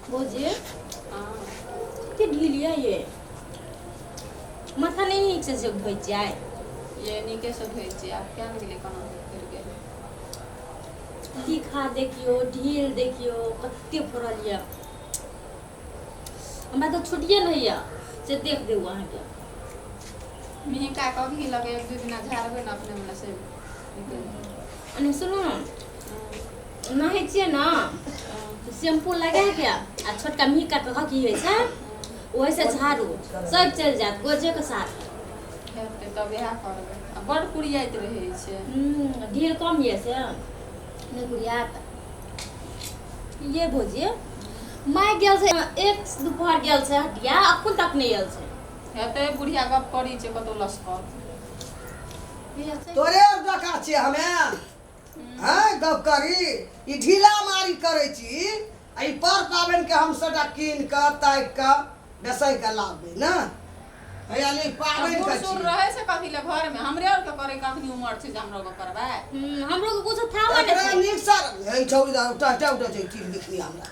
भौजी कते ढील यऽ ये माथा नहि नीक से धोइ छियै ये नीके से धोइ छियै आब किया ने गेलियै कोना फरि गेलै तीखा देखियौ ढील देखियौ कते फड़ल यऽ हमरा तऽ छुटिए नहि यऽ से देख देऊ अहाँके मिहिका कभी लगे एक दू दिना झाड़बै ने अपने मने से निकलि जेतै। अनि सुनू ने नहै छियै ने तऽ शैम्पू लगाके आ छोटका मिहिका के की होइ छै ओहिसँ झाड़ू सब चलि जायत गोजेके साथ हेतै तब इएह करबै आ बड्ड कुरियाइत रहै छै ढेर कम यऽ से नहि कुरियात ये भौजी माय गेल छै एक दुपहर गेल छै हटिया अखन तक नहि आयल छै हेतै बुढ़िया गप करै छै कतौ लसकल तोरे आर जकाँ छियै हमे हैं गप करी ई ढीला मारी करै छी आ ई पर पाबनि के हम सबटा कीन कऽ ताकि कऽ बेसै कऽ लाबबै ने हैया नहि पाबनि बूढ़ के सूढ़ छी रहै छै कथी ले घर में हमरे आर के करे के अखनी उमर छै जे हमरो के करबै हमरो के कुछ था नहि एकरा छै नीक सर हे छौड़ी दा उठा उठा उठा छै चीज लिखनी हमरा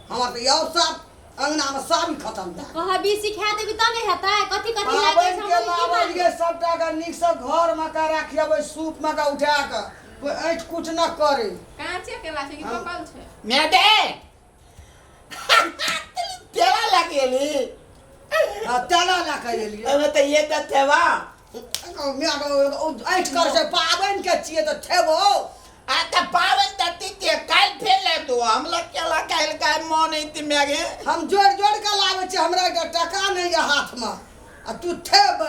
हमर तऽ और सब अंगना में सब खत्म भए कहबी सिखा देबी तब ने हेतै कथी कथी लागै पाबनि छै के हमरो की लाबल मालूम ये सबटा के नीक से घर में के राखियबै सूप में के उठा के कोई ऐठ कुछ न करे काँचे केला छै कि पकल छै मैं दे तेला लगेली आ तेला लए के एलियै अबे तऽ ये तऽ थेवा ऐठ कर से पाबनि के छियै तऽ थेबो आ तऽ पाबनि तऽ तीते काल्हि फेर लाबि दो हमला केला काल्हि काल्हि मन ऐती मैगे हम जोड़ि जोड़ि के लाबै छियै हमरा एकटा टका नहि यऽ हाथमे आ तू थेब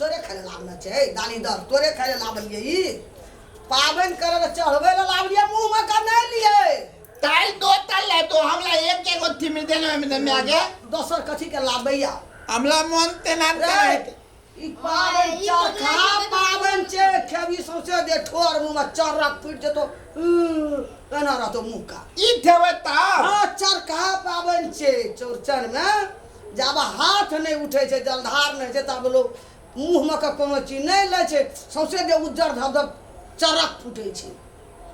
तोरे खाय लए लाबने छै दाली दर तोरे खाय लए लाबलियै ई पाबनि करै लए चढ़बै लए लाबलियै मुँहमे के नहि लियै काल्हि दो ता लाबि दो हमला एक एगो थिमी देने में मैगे दोसर कथी के लाबैया हमला मन तेना तेना रे, ई पाबनि ई चरखा पगला पाबनि छै खेबी सौंसे दे ठोर मुँहमे चरक फुटि जेतौ एना रहतौ मुँह का ई थेवे तब हँ चरखा पाबनि छै चौरचनमे जाबे हाथ नहि उठै छै जलधार नहि होइ छै ताबे लोक मुँहमे के कोनो चीज नहि लै छै सौंसे दे उज्जर धब धब चरक फुटै छै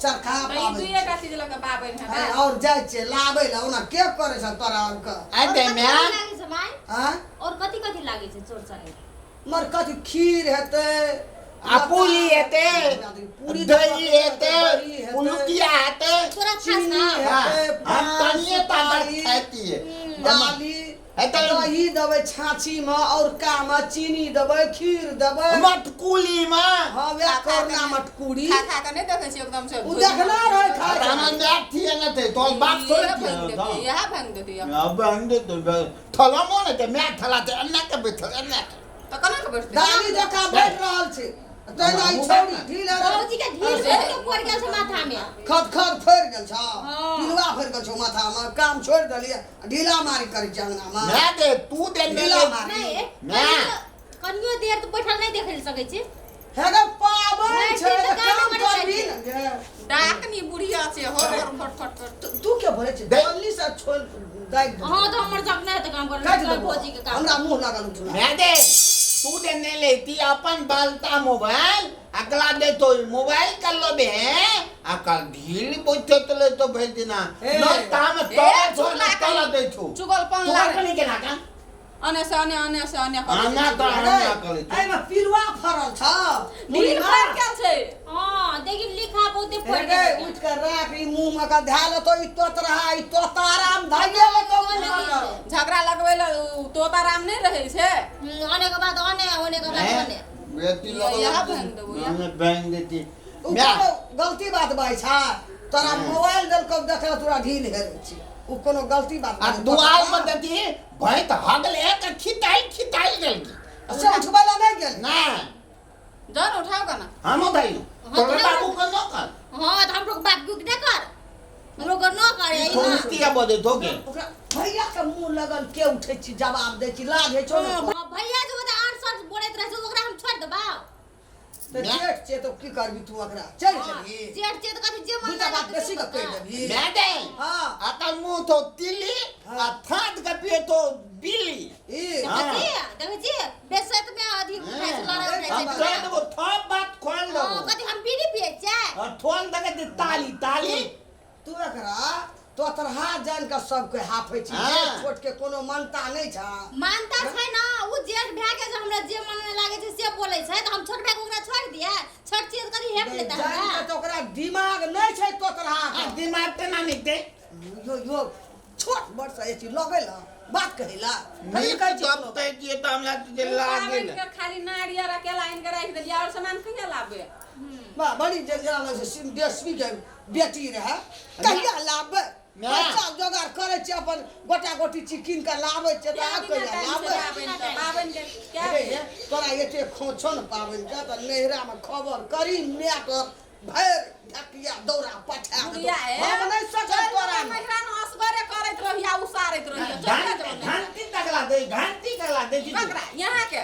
चरखा तऽ ई पाबनि दुइए टा चीज लऽ कऽ पाबनि छै। हेतै आओर जाइ छियै लाबै लए ओना के करै छै तोरा आरके आइ और दे कथी मैं कथी लागै छै माय आँय और कथी कथी लागै छै चौरचन मे मर कथी खीर हेतै आ पूरी हेतै पूरी दही हेतै दही हेतै, पुलुकिया हेतै तोरा खास चीनी ना हेतै हम पान, तनिए तातर सुपारी, खाइतियै दाली हेतै दही देबै छाँछी मे और का मे चीनी देबै खीर देबै मटकुली मे हँ वएह करना मटकुरी खा खा कऽ नहि देखै छियै एकदम से ओ देखना रहै खाइ तऽ हमरा माय थिए न थे तोर बाप थोड़े इएह थिए भांगि देतै इएह भांगि देतै अब भांग देतै थला मोन हेतै माय थला छै एन्ना के बैठल एन्ना के तऽ केना कऽ बैठतै दादी जकाँ बैठ रहल छै तहिना ई छौड़ी ढील है बाबूजी के ढील बहुते पड़ गेल छै माथा में खद खद फड़ि गेल छौ हाँ। पिलुआ फड़ि गेल छौ माथा मे काम छोड़ि देलियै ढीला मारी करै छै अंगना मे माय दे तू दे ढीला मेले मारी नहीं ना। कनियो देर तो बैठल नहीं देख सकै छी हे गे पाबनि नहीं, छै से तऽ तऽ काम काम करै करबी छै। ने गे। डाकनी बुढ़िया छै हर हर फट फट फट तू के बोलै छै दे। जल्दी से छोड़ दागि दे हाँ तो हमर सब नहीं तो काम कर काटि देबो भौजी के काम हमरा मुंह लागल उठला मैं दे तू दे नहीं लेती अपन बालता मोबाइल अगला दे तो मोबाइल कर लो बे अकल ढील बैठे तो ले तो भेज देना ए। न ताम ए, तोला छोड़ चुगला तोला दे छु चुगल पान तू लाग कनी के ना का अने से अने अने से अने करै अने छै तऽ चुगला। अने करै छै। एहिमे पिलुआ फड़ल छ ढील पड़ि गेल छै हाँ देखी लिखा बहुते पड़ हे गेल गे उठ के राख ई मुंह में के धए लेतो ई तोतरा ई तोताराम धइए लेतो मुंह में के। झगड़ा लगबै लए उ तोताराम नहि रहै छै आने के बाद आने होने के बाद आने बेटी ये- यह भांग देबो, यह। हमें भांग देती उ मैं कोनो गलती बात बाई छ तोरा मोबाइल देलकौ देखला तोरा ढील हेरै छी उ कोनो गलती बात आ नहि। दुआर पर देती भैंस हगले के खिताइल खिताइल गेल की से उठबै लए नहि गेल ना जाउ ने उठाउ केना हम उठाइलो हाँ, तोरे तो बाबू के न कर हाँ तो हम लोग बाप गुक नहीं कर हम लोग न करे ई ना थोड़ी बदे धोके ओकरा भैया के मुंह लगल के उठै छी जवाब दै छी लाज होइ छौ ने हाँ, भैया जो बता आठ सौ बोलैत रहे छै ओकरा हम छोड़ देबा तऽ जेठ छै तऽ की करबी तू ओकरा चलि जेबही जेठ छै तऽ कथी जे मन दूटा बात बेसी के कहि देबही मैं दे हाँ अकल मुंह तो तिली हाँ। आ थात के पिए तो बिल्ली ई हाँ। देखै छी देखै छी बेसत में अथी उठाइ छै लड़ाइ उठाइ हम छै कह देबो थप बात खोल हाँ, देबो कथी हम बीड़ी पियै छियै और ठोल दके दे ताली ताली तू एकरा तोतरहा जान के सबके हाफै छी। हाँ। जेठ छोट के कोनो मानता नहि छ। मानता छै ना, उ जेठ भए के जे हमरा जे मन में लागे छै से बोलै छै, त हम छोट भाई के ओकरा छोड़ दिए? छोट चीज कथी हेप लेता जान के हमरा? तऽ ओकरा दिमाग नहि छै तोतरहा आ के। दिमाग केना निकते? यो यो छोट बड़ से एची लगै ला बात कहै ला। नीक गप कहै छियै तऽ हमरा जे पाबनि लागल। के खाली नारियर आ केला आनि के राखि देलियै, आओर सामान कहिया लाबे? बा बड़ी जे जेना लगै छै देशवी के बेटी रहै, कहिया लाबे? ना। पैसा जोगाड़ करै छै, अपन गोटा गोटी चीज कीन कऽ लाबै छै, तऽ कए आब दिना कहिया टाइम छै लाबे? पाबनि के? पाबनि के कए अरे दिन? हे, तोरा एते खोछो ने पाबनि के तऽ नैहरामे खबर करी माय के, भरि ढकिया दौरा पठा के बुढ़िया हे। हम नहि सकब चल तोरा। नैहरा में असगरे करैत रहिया, उसारैत रहिया। चल जा जाओ नैहरा। घंटी तकला दे, घंटी तकला दे छी। ककरा? यहाँ के?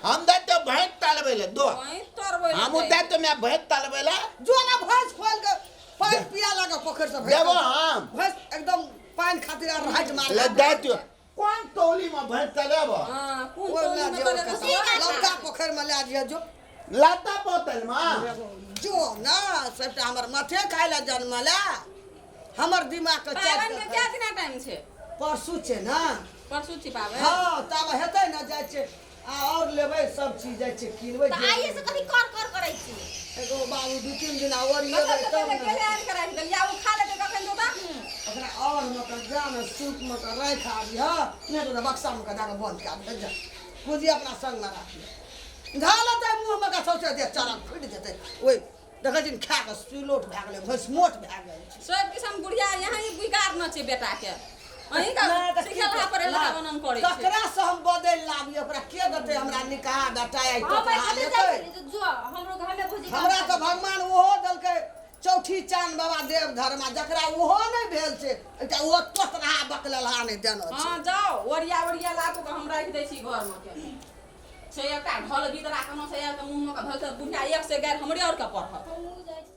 हम दे तो भैंस तलबै ले दो। वहीं तोड़बै ले हम जाइ। दे तो मैं भैंस तलबै ले। जो ना भैंस खोल के पानि पिया लागे पोखरि से। देबो हम। भैंस एकदम पानि खातिर आर राइट मार ले दे तो कोन टोली में भैंस तलेबो? हाँ, कोन ओहि टोली लए में जेबो तोड़े कतऽ? तऽ लौका पोखरि में लए जइहे जो। लता बोतल में जो ना सबटा हमर माथे खाय लए जनमल है, हमर दिमाग के पाबनि के चाटि कए दिना टाइम छै? परसू छै ना। परसू छी पाबनि। हँ, तब हेतै ने, जाइ छै आ आओर लेबै सब चीज, जाइ छै किनबै। त आइए से कथी कर कर करै छी? एगो बाबू दू तीन दिन ओरिएबै मतलब तब पहिले ने। केले आनि के राखि देलियै, ओ खा लेतै कखन तऽ ओकरा आओर मे कऽ जा ने सूप मे कऽ राखि आबिह, नहि तऽ बक्सा मे कऽ दए कऽ बन्द कए दे, जा पूँजी अपना संगमे राखिह। धऽ लेतै मुँह मे कऽ सौंसे देह चरक फुटि जेतै। ओहि देखै छी ने, खा कऽ सिलोट भए गेलै, भैंस मोट भए गेल छै। सब किसम बुढ़िया यहाँ ही बिगाड़ न छै बेटा के। अहीं का नहि तऽ की सिखेलहा पर नहि, बनन करै छै। ककरा से हम बदलि लाबी? ओकरा के देतै हमरा निकाह बेटा? आइ हम तोतरा कथी लेतै? जाइ छली जो हमरो घर में भौजी काम हमरा तऽ करै। भगवान ओहो देलकै चौठी चाँद बाबा देव धर्मा, जकरा ओहो नहि भेल छै, एकटा ओहो तोतराहा बकलेलहा नहि देने छै। हाँ जाओ, ओरिया ओरिया लाबू के हम राखि दै छी घर में के। छै एकटा ढल बिदरा कोनो से आयल के मुँह में के धल, बुढ़िया एक से गारि हमरे और के पढ़त। हमहूँ जाइ छी।